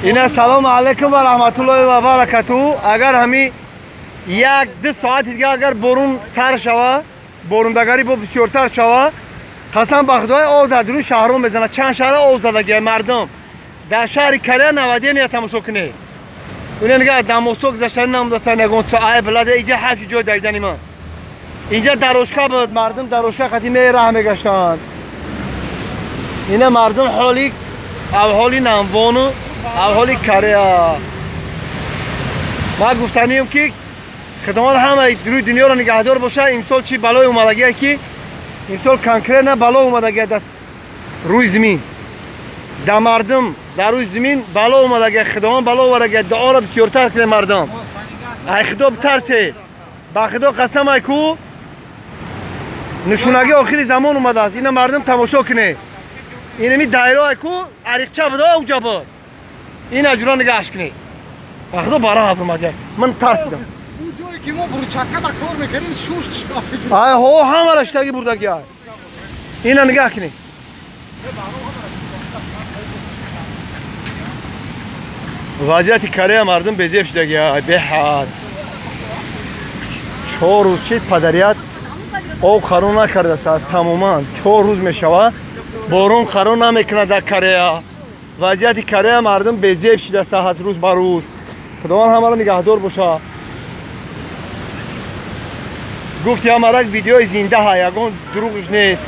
Ина салом алейкум ва раҳматуллоҳи ва баракату. Агар ҳами 1-2 соати дига агар борун сар шава, борундагарӣ бо бисёртар шава, қасам ба худои об дар дуруни шаҳрҳо мезанад. Чанд шаҳра об задагия мардум. Дар шаҳри Корея навадения тамошо кунед. Уна нига дамосо гузаштани намудаса ягон ай билада иҷа ҳафти ҷой давидани ман. Инҷа дарошка буд, мардум дарошка қати мераҳ мегаштанд. Ина мардум ҳоли авҳоли намвону авҳоли Корея. Ман гуфтанием ки худованд ҳамаи рӯи дунёро нигаҳдор бошад. Имсол чӣ балое омадагие ки имсол конкретно бало омадагия дар рӯи замин, дар мардум дар рӯи замин бало омадагия. Худованд бало овардагия. Дуоро бисёртар кунед мардум. Ай худо битарсе, ба худо қасам ай ку нишонагии охири замон омадааст. Ина мардум тамошо кунед. Инами дайро ай ку ариқча буда уҷа буд. Ина ҷура нигаҳш кунед. Ба худо бара ҳафт омадагия. Ман тарсидам. Ҷое ки мо бурчакада кор мекардем, шуш. Ай ҳо ҳамара штаги бурдагия. Ина нигаҳ кунед. Вазъияти Корея мардум безеб шудагия беҳад. 4 рӯз шид падарият об қарор накардааст аз тамоман. 4 рӯз мешавад борон қарор намекунад дар Корея. Вазъияти Корея мардум безеб шудааст аз рӯз ба рӯз. Худованд ҳамаро нигаҳдор бошад. Гуфти ҳамарак видеои зинда ҳа, ягон дурӯғш нест.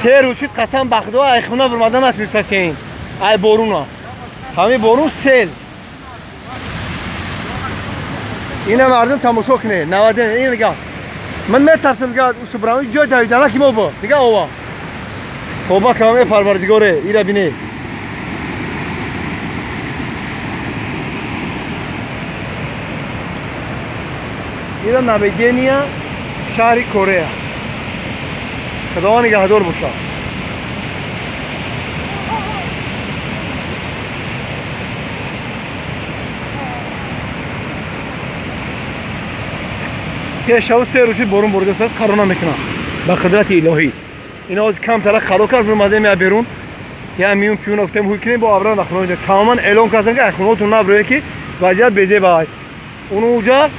3 рӯз шид қасам ба худо ай хона бурмада натунистасен. Ай боруна. Ҳамин борун сел. Ина мардум тамошо кунед. 90 ин нигаҳ. Ман метарсам нигаҳ усубрам ҷой давидана ки мо бо. Нигаҳ ова. Тоба кунам э парвардигоре, ира бине. Ира наведения шаҳри Корея. Худованд нигаҳдор бошад. Се шабу се рӯзи борун бурдааст, қарор намекунам ба қудрати илоҳӣ. Ина ҳозир камтара қарор кард, омадем я берун, я миюн пиюн гуфтем ҳуй кунем бо абран дар хона. Тамоман эълон кардам ки ай хонаотон набурӯе ки вазъият безеб ай. Уну уҷа